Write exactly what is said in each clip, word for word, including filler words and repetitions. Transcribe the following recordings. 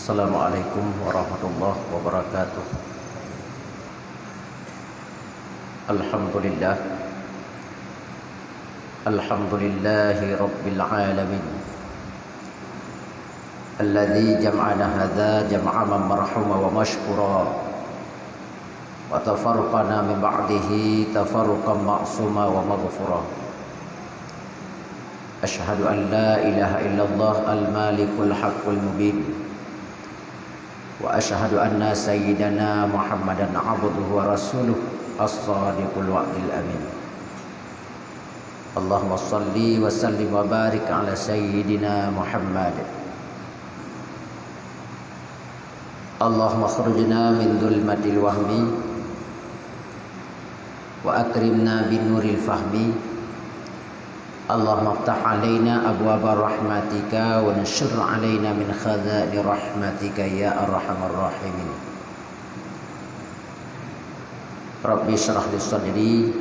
Assalamualaikum warahmatullahi wabarakatuh. Alhamdulillah. Alhamdulillahi rabbil alamin. Alladzi jam'ana hadza jam'a marhuma wa masykura. Wa tafarraqana min ba'dihi tafarruqan ma'suma wa maghfura. Asyhadu an la ilaha illallah al-malikul haqqul mubin. Wa asyhadu anna sayyidana Muhammadan abduhu wa rasuluh as-sadiqul wa'dil amin. Allahumma shalli wa sallim wa barik ala sayyidina Muhammad. Allahumma akhrijna min dhulumatil wahmi wa akrimna binuril fahmi. Allahumma iftah alaina abwaba rahmatika wa ansyur alaina min khazaini rahmatika ya arhamar rahimin. Rabbi syrah li sadri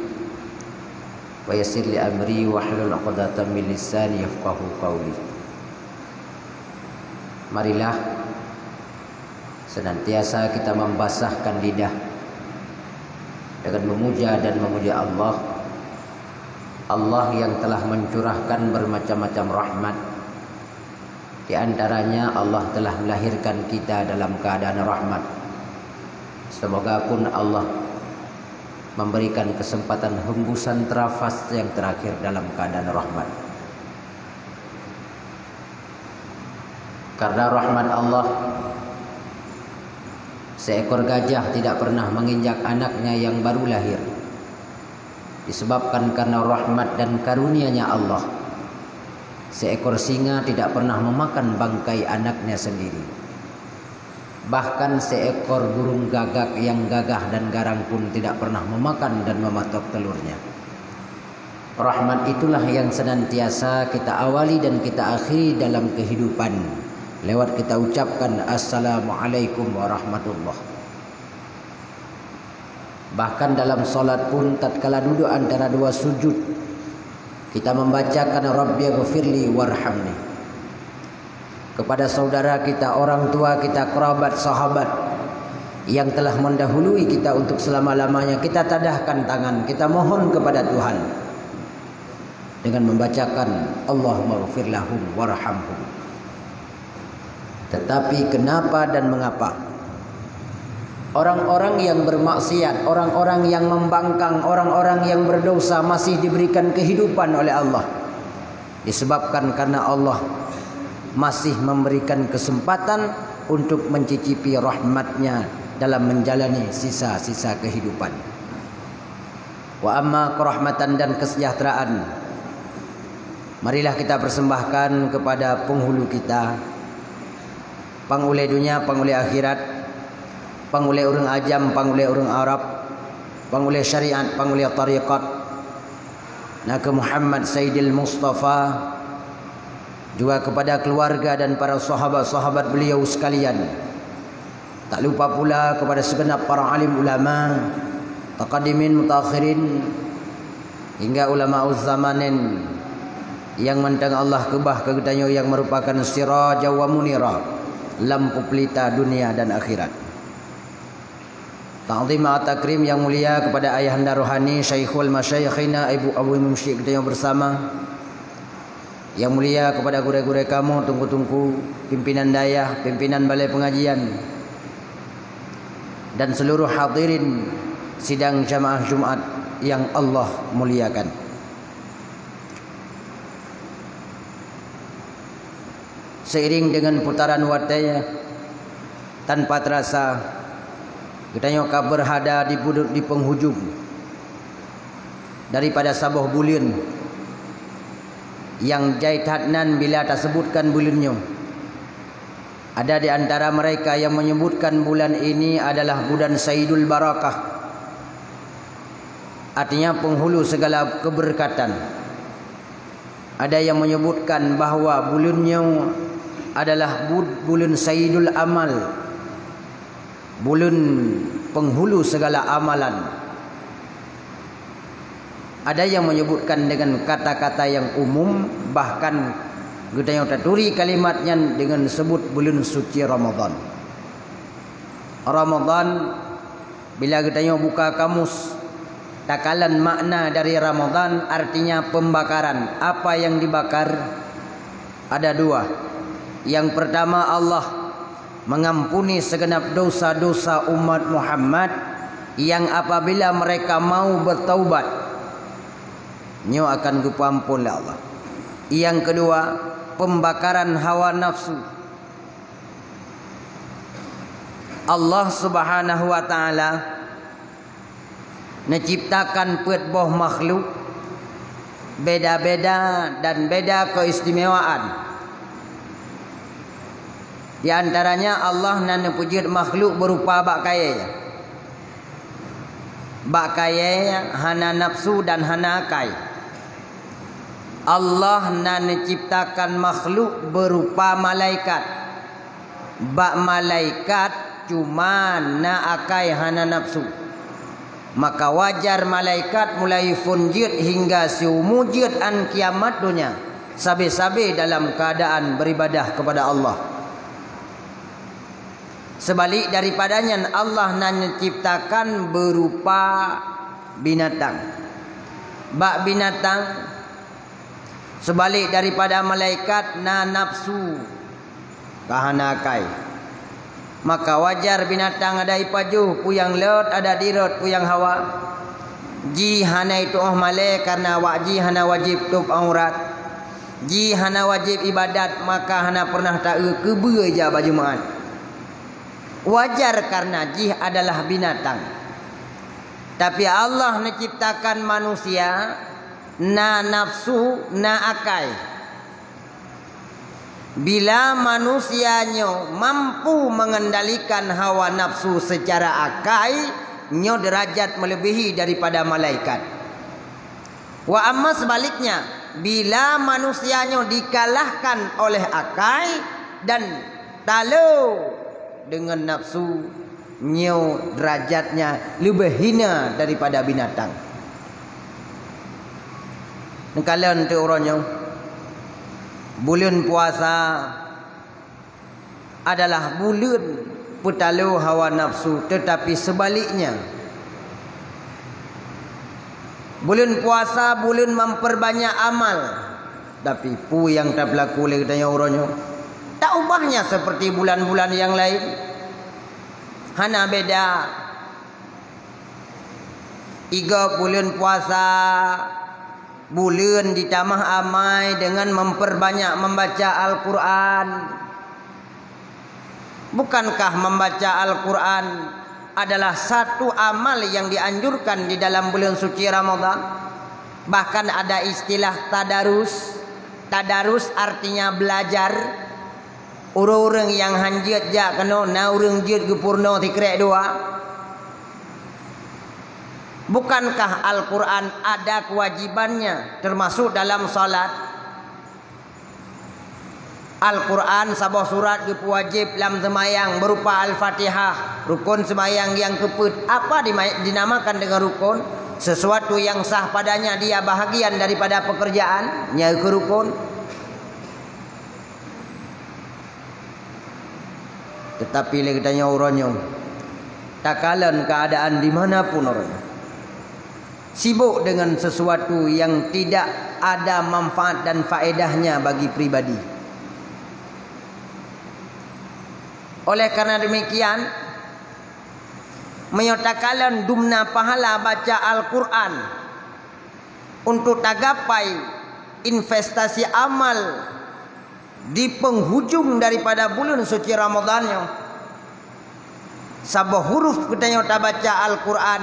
wa yassir li amri wahlul 'uqdatam min lisani yafqahu qauli. Marilah senantiasa kita membasahkan lidah dengan memuja dan memuja Allah, Allah yang telah mencurahkan bermacam-macam rahmat. Di antaranya, Allah telah melahirkan kita dalam keadaan rahmat. Semoga pun Allah memberikan kesempatan hembusan nafas yang terakhir dalam keadaan rahmat. Karena rahmat Allah, seekor gajah tidak pernah menginjak anaknya yang baru lahir. Disebabkan karena rahmat dan karunia-Nya Allah, seekor singa tidak pernah memakan bangkai anaknya sendiri. Bahkan seekor burung gagak yang gagah dan garang pun tidak pernah memakan dan mematok telurnya. Rahmat itulah yang senantiasa kita awali dan kita akhiri dalam kehidupan lewat kita ucapkan, "Assalamualaikum warahmatullah." Bahkan dalam salat pun, tatkala duduk antara dua sujud, kita membacakan, "Rabbighfirli warhamni." Kepada saudara kita, orang tua kita, kerabat, sahabat yang telah mendahului kita untuk selama-lamanya, kita tadahkan tangan, kita mohon kepada Tuhan dengan membacakan, "Allahummaghfir lahum warhamhum." Tetapi kenapa dan mengapa orang-orang yang bermaksiat, orang-orang yang membangkang, orang-orang yang berdosa masih diberikan kehidupan oleh Allah? Disebabkan karena Allah masih memberikan kesempatan untuk mencicipi rahmat-Nya dalam menjalani sisa-sisa kehidupan. Wa amma kerahmatan dan kesejahteraan, marilah kita persembahkan kepada penghulu kita, pang ulée dunia, pang ulée akhirat, pang ulée ureuëng ajam, pang ulée ureuëng Arab, pang ulée syariat, pang ulée tarekat, nakeuh Muhammad Sayyidil Mustafa, juga kepada keluarga dan para sahabat-sahabat beliau sekalian. Tak lupa pula kepada segenap para alim ulama, mutaqaddimin, mutaakhirin, hingga ulama uzzamanin nyang mantong Allah keubah keu geutanyoe nyang meurupakan sirajan wa munira, lampu peulita dunia dan akhirat. Ta'zim wa takrim nyang mulia kepada ayahanda rohani, Syaikhul Masyaikhina, Ibu Abu Imam Syik geutanyoe bersama. Nyang mulia kepada gurée-gurée kamoe, teungku-teungku, pimpinan dayah, pimpinan balai pengajian, dan seluruh hadirin sidang jamaah Jumat yang Allah muliakan. Seiring dengan putaran watée, tanpa terasa, geutanyoe ka berada di pudut, di penghujung daripada saboh buleuen nyang jai that nan bila tasebutkan buleuen nyoe. Ada di antara mereka yang menyebutkan bulan ini adalah bulan Saidul Barakah, artinya penghulu segala keberkatan. Ada yang menyebutkan bahwa buleuen nyoe adalah bu-, buleuen Saidul Amal, buleuen penghulu segala amalan. Ada yang menyebutkan dengan kata-kata yang umum, bahkan Geutanyoe taturi kalimat nyan deungon seubut buleuen suci Ramadhan. Ramadhan, bila geutanyoe buka kamus, takalon makna dari Ramadhan, artinya pembakaran. Apa yang dibakar? Ada dua. Yang pertama, Allah mengampuni segenap dosa-dosa umat Muhammad yang apabila mereka mau bertaubat, nyoe akan geupeuamphon lé Allah. Yang kedua, pembakaran hawa nafsu. Allah Subhanahu wa Ta'ala neuciptakan peuet boh makhluk beda-beda dan beda keistimewaan. Di antaranya, Allah na neupeujeuet makhluk beurupa bak kayée. Bak kayée hana nafsu dan hana akai. Allah na neuciptakan makhluk beurupa malaikat. Bak malaikat cuma na akai, hana nafsu. Maka wajar malaikat mulai phon jeuet hingga siumu jeuet án kiamat donya, sabe-sabe dalam keuadaan beuribadah keupada Allah. Seubalek daripada nyan, Allah na neuciptakan beurupa binatang. Bak binatang, seubalek daripada malaikat, na nafsu, ka hana akai. Maka wajar binatang ada ipajoh, peue nyang lôt ada dirot, peue nyang hawa. Jih hana itu'oh malée kareuna awak jih hana wajéb tôb aurat. Jih hana wajéb ibadat, maka hana peureunah taeu keubeue jak bak Jumat. Wajar kareuna jih adalah binatang. Tapi Allah neuciptakan manusia na nafsu, na akai. Bila manusia nyoe mampu mengendalikan hawa nafsu secara akai, nyoe derajat melebihi daripada malaikat. Wa amma sebaliknya, bila manusia nyoe dikalahkan oleh akai dan talo deungon nafsu, nyoe derajatnya leubeh hina daripada binatang. Neukalon teuk uroe nyoe, buleuen puasa adalah buleuen peutalo hawa nafsu, teutapi seubaliknya, buleuen puasa buleuen memperbanyak amal. Tapi peue nyang tapeulaku lé geutanyoe uroe nyoe, tak ubahnya seperti bulan-bulan nyang laén. Hana beda. Igob buleuen puasa, buleuen jitamah amai deungon memperbanyak membaca Al-Quran. Bukankah membaca Al-Quran adalah satu amal yang dianjurkan di dalam bulan suci Ramadan? Bahkan ada istilah tadarus. Tadarus artinya belajar. Ureuëng-ureuëng nyang hán jeuet jak keunoe, na ureuëng jeuet geupeurunoe sikrek dua. Bukankah Al-Quran ada kewajibannya, termasuk dalam salat? Al-Quran saboh surat geupeuwajéb lam seumayang berupa Al-Fatihah, rukon seumayang nyang keupeuet. Apa dima-, dinamakan dengan rukon? Sesuatu yang sah padanya dia bahagian daripada pekerjaan, nyan keuh rukon. Teutapi lé geutanyoe uroe nyoe, takalon keuadaan di mana pun uroe nyoe, sibok deungon sesuatu nyang tidak ada manfaat dan faedahnya bagi pribadi. Oleh karena demikian, meunyoe takalon dumna pahala baca Al-Quran untuk tagapai investasi amal di penghujung daripada buleuen suci Ramadhan nyoe, saboh huruf geutanyoe tabaca Al-Quran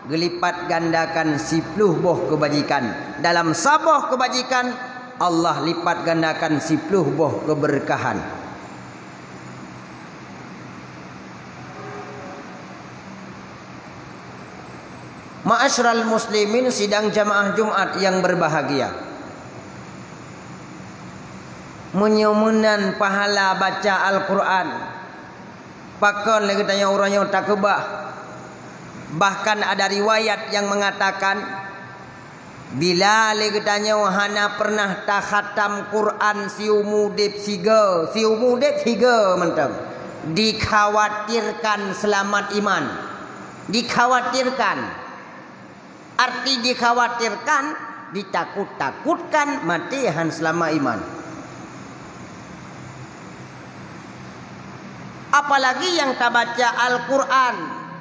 geulipat gandakan siploh boh keubajikan. Dalam saboh keubajikan, Allah lipat gandakan siploh boh keubeureukahan. Ma'asyiral muslimin, sidang jamaah Jumat yang berbahagia. Meunyoe meunan pahala baca Al-Quran, pakon lé geutanyoe uroe nyoe takeubah? Bahkan ada riwayat yang mengatakan, Bila lé geutanyoe hana pernah takhatam Quran siumu udeb sigoe, siumu udeb sigoe mantong, dikhawatirkan seulamat iman. Dikhawatirkan. Arti dikhawatirkan, ditakut-takutkan maté han seulamat iman. Apalagi nyang tabaca Al-Quran,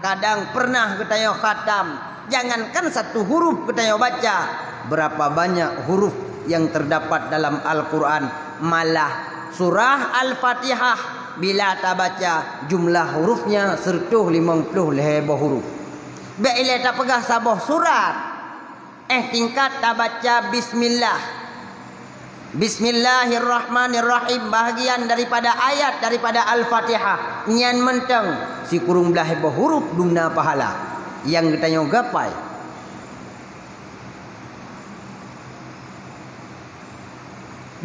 kadang pernah geutanyoe khatam, jangankan satu huruf geutanyoe baca, berapa banyak huruf yang terdapat dalam Al-Quran, malah surah Al-Fatihah bila tabaca jumlah hurufnya seratus limong puluh lhée boh huruf. Bék ilée tapeugah saboh surat, eh, tingkat tabaca bismillah. Bismillahirrahmanirrahim, bahagian daripada ayat daripada Al-Fatihah. Nyan mantong sikureueng blaih boh huruf dumna pahala nyang geutanyoe gapai.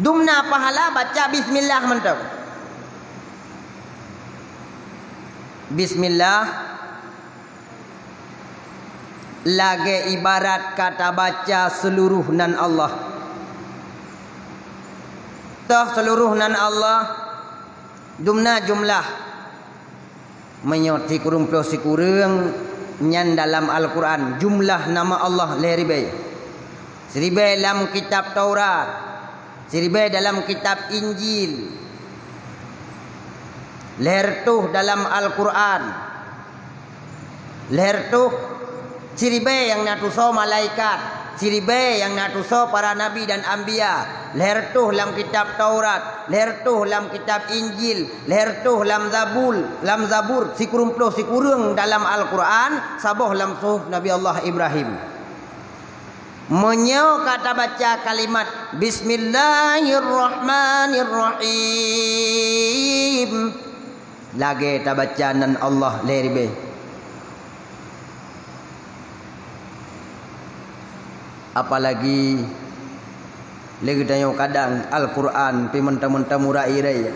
Dumna pahala baca bismillah mantong. Bismillah lagée ibarat ka tabaca seuluruh nan Allah. Toh seuluruh nan Allah, dumna jumlah. Meunyoe sikureueng ploh sikureueng nyan dalam Al-Quran, jumlah nama Allah lhée ribée. Siribée lam kitab Taurat, siribée dalam kitab Injil, lhée reutôh dalam Al-Quran, lhée reutôh siribée nyang na tusoe malaikat, siribée nyang na tusoe para nabi dan anbiya, lhée reutôh lam kitab Taurat, lhée reutôh lam kitab Injil, lhée reutôh lam Zabul, lam Zabur, sikureueng ploh sikureueng dalam Al-Quran, saboh lam suhuf Nabi Allah Ibrahim. Meunyoe ka tabaca kalimat bismillahirrahmanirrahim, lagée tabaca nan Allah lhée ribée. Apalagi lé geutanyoe kadang Al-Quran pih mantong-mantong murah irai.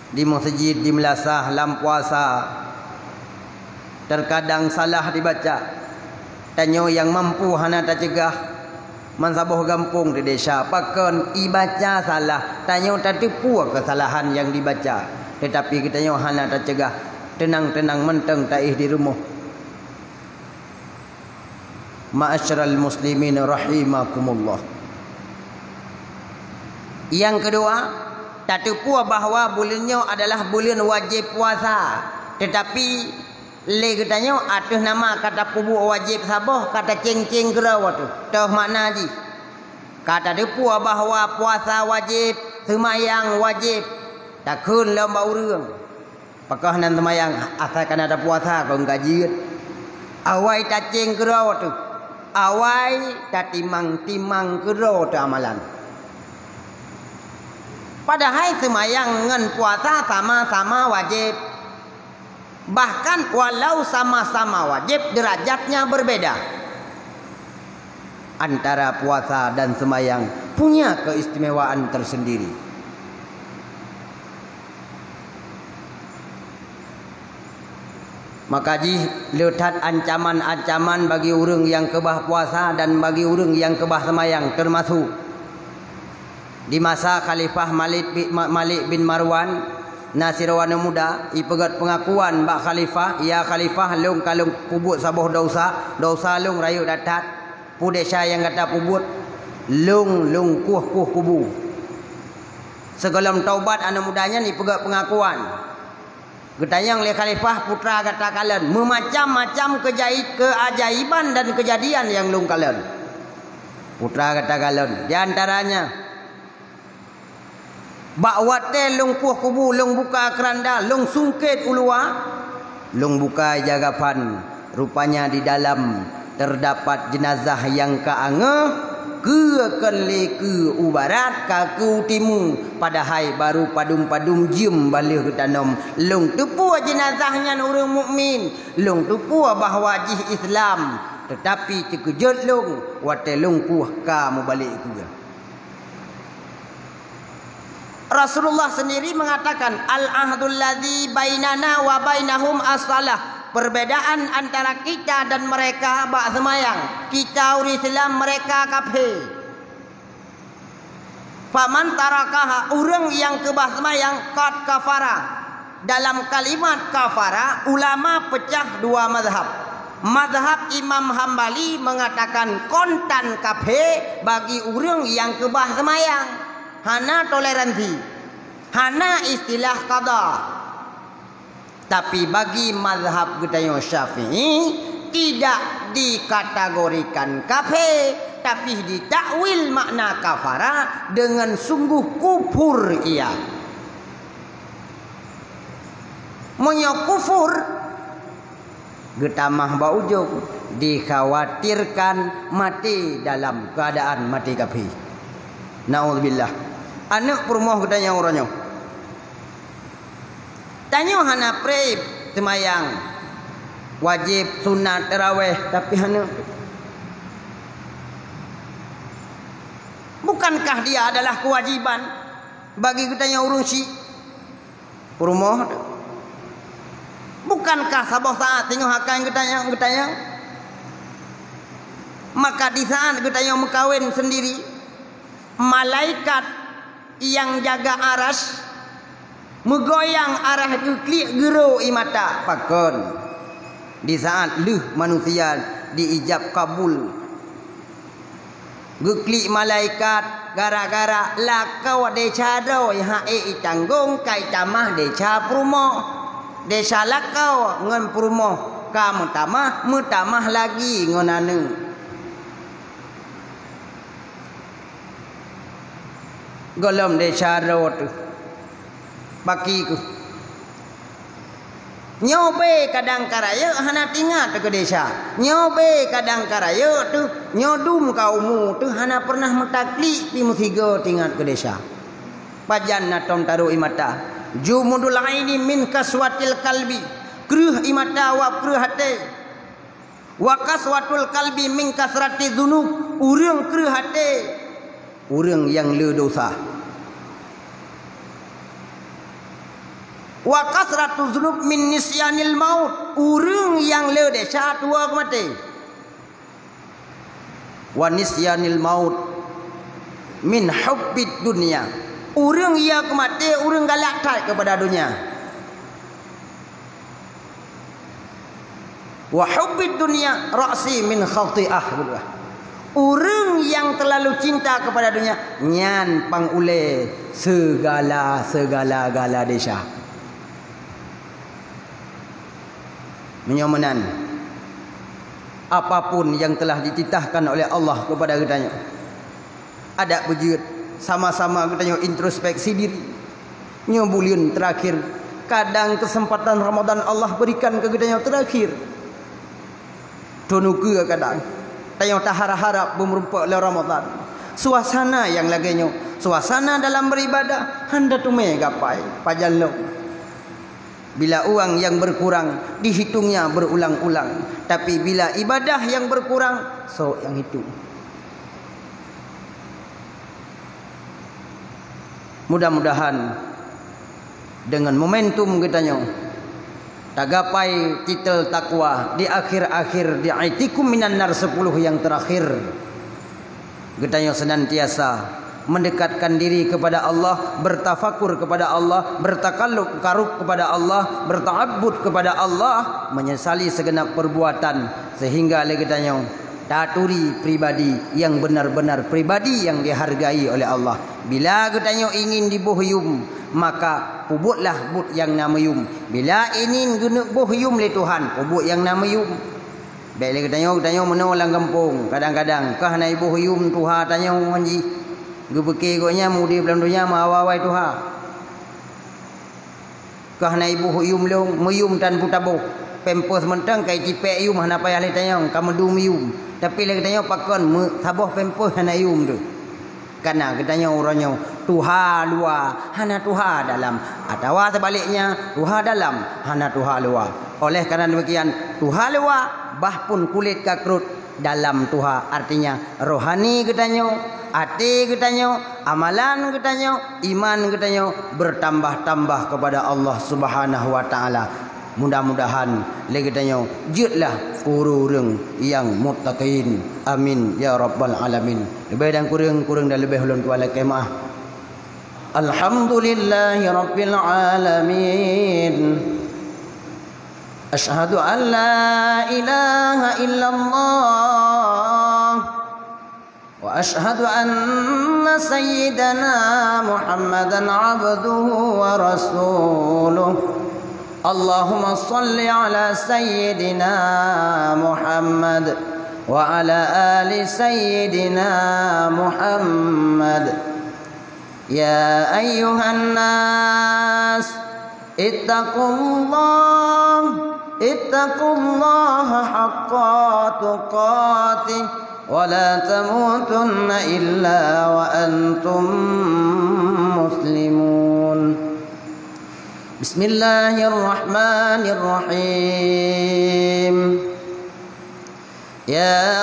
Di meuseujid, di meulasah, lam puasa, teukadang salah dibaca. Tanyoe nyang mampu hana taceugah, man saboh gampông di desya pakon ibaca salah, tanyoe tateupeue keusalahan nyang dibaca, teutapi geutanyoe hana taceugah, teunang-teunang mantong taéh di rumoh. Ma'asyiral muslimin rahimakumullah. Nyang keudua, tateupeue bahwa buleuen nyoe adalah buleuen wajéb puasa, teutapi lé geutanyoe ateueh nama ka tapeubuet wajéb saboh ka taceng-ceng keudroe teuh. Toh makna jih, ka tateupeue bahwa puasa wajéb, seumayang wajéb, takheun lom bak ureuëng. Pakon nan seumayang, asai ka na tapuasa kon ka jeuet. Awai taceng keudroe teuh. Awai tatimang-timang keudroe teuh amalan. Padahai seumayang ngon puasa sama-sama wajéb. Bahkan walau sama-sama wajéb, derajatnya berbeda. Antara puasa dan seumayang punya keistimewaan tersendiri. Maka jih le that ancaman-ancaman bagi ureuëng nyang keubah puasa dan bagi ureuëng nyang keubah seumayang, teumasuk di masa Khalifah Malik bi-, Ma-, Malik bin Marwan, na sidroe aneuëk muda ipeugét peungakuan bak Khalifah, "Ya Khalifah, lôn ka lôn peubuet saboh desya, desya lôn rayeuk that-that. Peue desya nyang gata peubuet? Lôn, lôn kueh-kueh kubu." Sigohlom taubat, aneuëk muda nyan ipeugét peungakuan. Geutanyong lé Khalifah, "Putra gata kalon, meumacam-macam keujai-, keuajaiban dan keujadian nyang lôn kalon." Putra gata kalon, di antaranya, bak watée lôn kueh kubu, lôn buka keuranda, lôn sungkét u luwa, lôn buka ija kafan, rupanya di dalam terdapat jeunazah nyang ka angeuh, keue kon lé keue u barat, ka keue u timu, padahai barô padum-padum jeuem baleueh geutanom. Lôn teupeue jeunazah nyan ureuëng mukmin, lôn teupeue bahwa jih Islam, teutapi teukeujot lôn watée lôn kueh ka mubalek keue. Rasulullah sendiri mengatakan, "Al-ahdul ladzi bainana wa bainahum as-salah." Perbedaan antara kita dan mereka bak seumayang. Kita ureuëng Islam, mereka kafé. Faman tarakaha, ureuëng nyang keubah seumayang, qad kafara. Dalam kalimat kafara, ulama peucah dua mazhab. Mazhab Imam Hambali mengatakan kontan kafé bagi ureuëng nyang keubah seumayang. Hana toleransi. Hana istilah qada. Tapi bagi mazhab geutanyoe Syafi'i, tidak dikategorikan kafé, tapi ditakwil makna kafara dengan sungguh kufur ia. Meunyoe kufur, geutamah bak ujong, dikhawatirkan maté dalam keuadaan maté kafé. Naudzubillah. Aneuëk peurumoh geutanyoe uroe nyoe. Tanyoe hana pré seumayang wajéb, sunat, tarawéh, tapi hana. Bukankah dia adalah kewajiban bagi geutanyoe ureuëng syik peurumoh? Bukankah saboh saat singoh akan geutanyoe, geutanyoe? Maka di saat geutanyoe meukawen sendiri, malaikat nyang jaga aras meugoyang arah geuklik geuro ie mata. Pakon? Di saat lheueh manusia diijab kabul, geuklik malaikat gara-gara lakoe desya droe hase itanggong ka itamah desya peurumoh. Desya lakoe ngon peurumoh ka meutamah, meutamah lagi ngon aneuëk. Gohlom desya droe teuh. Baki keuh. Nyoe bé kadang ka rayeuk hana tingat keu desya. Nyoe bé kadang ka rayeuk teuh, nyoe dum ka umu teuh hana pernah meutaklik pi meusigoe tingat keu desya. Pajan na tom taroh ie mata. Jumudul aini min kaswatil kalbi. Kreueh ie mata wab kreueh até. Wa kaswatul kalbi min kasrati dzunub, ureuëng kreueh até, ureuëng nyang le dosa. Wa kasratu dzunub min nisyanil maut, ureuëng nyang le desya tuwoe keu maté. Wa nisyanil maut min hubbid dunya, ureuëng ya keu maté ureuëng galak that keupada donya. Wa hubbid dunya ra'si min khati'ah. Ureuëng nyang teulalu cinta keupada donya, nyan pang ulée seugala-seugala gala desya. Meunyoe meunan, apapun yang telah dititahkan oleh Allah kepada geutanyoe, adak beujeuet sama-sama geutanyoe introspeksi diri. Nyoe buleuen terakhir, kadang kesempatan Ramadan Allah berikan keu geutanyoe terakhir. Teunukeue kadang, tanyoe taharap-harap beumeurumpok lé Ramadan. Suasana nyang lagée nyoe, suasana dalam beribadah, hana teumé gapai, pajan lom. Bila uang yang berkurang, dihitungnya berulang-ulang. Tapi bila ibadah yang berkurang, sok nyang hitung. Mudah-mudahan dengan momentum geutanyoe, tagapai titel takwa di akhir-akhir di Aitikum Minan Nar sepuluh yang terakhir. Geutanyoe senantiasa mendekatkan diri kepada Allah, bertafakur kepada Allah, bertakalub karub kepada Allah, berta'abbud kepada Allah, menyesali segenap perbuatan, sehingga lé geutanyoe taturi pribadi yang benar-benar pribadi yang dihargai oleh Allah. Bila geutanyoe ingin diboh yum, maka pubuetlah buet nyang na meuyum. Bila ingin geuneuk boh yum lé Tuhan, pubuet nyang na meuyum. Bék lé geutanyoe, geutanyoe meunoe lam gampông, kadang-kadang kah na iboh yum tuha tanyoe ngon jih. Geupeuke gobnyan meudeh lam donya meuawai-awai tuha. Kah na iboh yum lôn, meuyum tan peutabôh. Pampers mantong ka itipék yum hana payah lé tanyoe, ka meudum yum. Tapi lé geutanyoe pakon meu-, saboh pampers hana yum teuh. Kana geutanyoe uroe nyoe tuha luwa, hana tuha dalam, atawa sebaliknya, tuha dalam, hana tuha luwa. Oleh karena demikian, tuha luwa, bah pun kulét ka krot, dalam tuha, artinya rohani geutanyoe, até geutanyoe, amalan geutanyoe, iman geutanyoe bertambah-tambah kepada Allah Subhanahu wa Ta'ala. Mudah-mudahan lé geutanyoe jeuetlah ureuëng-ureuëng nyang muttaqin. Amin ya rabbal alamin. Leubeh dan kureueng, kureueng dan leubeh ulôn tuan lakée meu'ah. Alhamdulillahi rabbil alamin. Asyhadu an la ilaha illallah. Wa asyhadu anna sayyidana Muhammadan abduhu wa rasuluh. Allahumma shalli ala sayyidina Muhammad wa ala ali sayyidina Muhammad. Ya ayyuhan nas, ittaqullah, ittaqullaha haqqa tuqatih, wa la tamutunna illa wa antum muslimun. Bismillahirrahmanirrahim. يا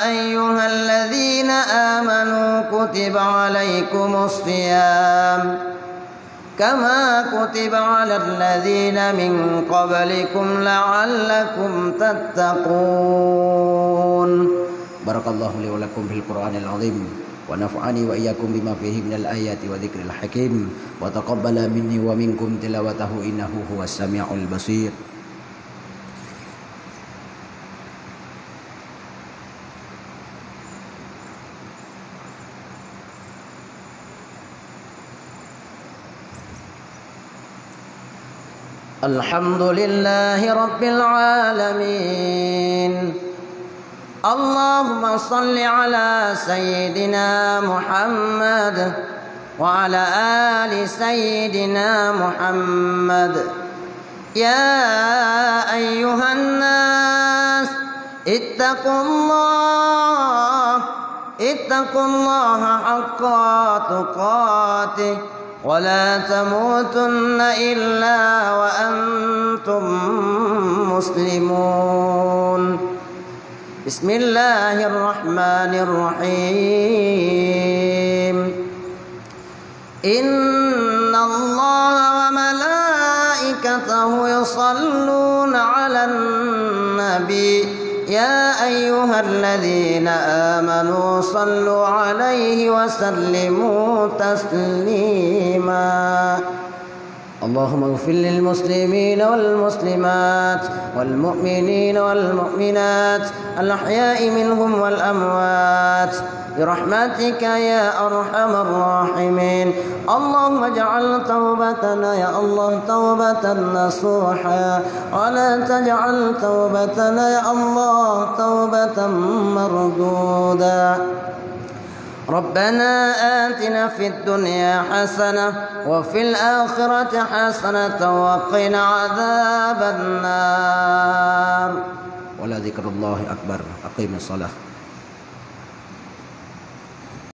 أيها الذين آمنوا كتب عليكم الصيام كما كتب على الذين من قبلكم لعلكم تتقون. بارك الله لي ولكم في القرآن العظيم، ونفعني وإياكم بما فيه من الآيات والذكر الحكيم، وتقبل مني ومنكم تلاوته إنه هو السميع البصير. الحمد لله رب العالمين. اللهم صل على سيدنا محمد وعلى آل سيدنا محمد. يا أيها الناس، اتقوا الله، اتقوا الله حق تقاته، ولا تموتن إلا وأنتم مسلمون. بسم الله الرحمن الرحيم. إن الله وملائكته يصلون على النبي، يا أيها الذين آمنوا صلوا عليه وسلموا تسليما. اللهم اغفر للمسلمين والمسلمات والمؤمنين والمؤمنات الأحياء منهم والأموات برحمتك يا أرحم الراحمين. اللهم اجعل توبتنا يا الله توبة نصوحا، ولا تجعل توبتنا يا الله توبة مردودا. ربنا آتنا في الدنيا حسنة وفي الآخرة حسنة وقنا عذاب النار. ولذكر الله أكبر. أقيموا الصلاة.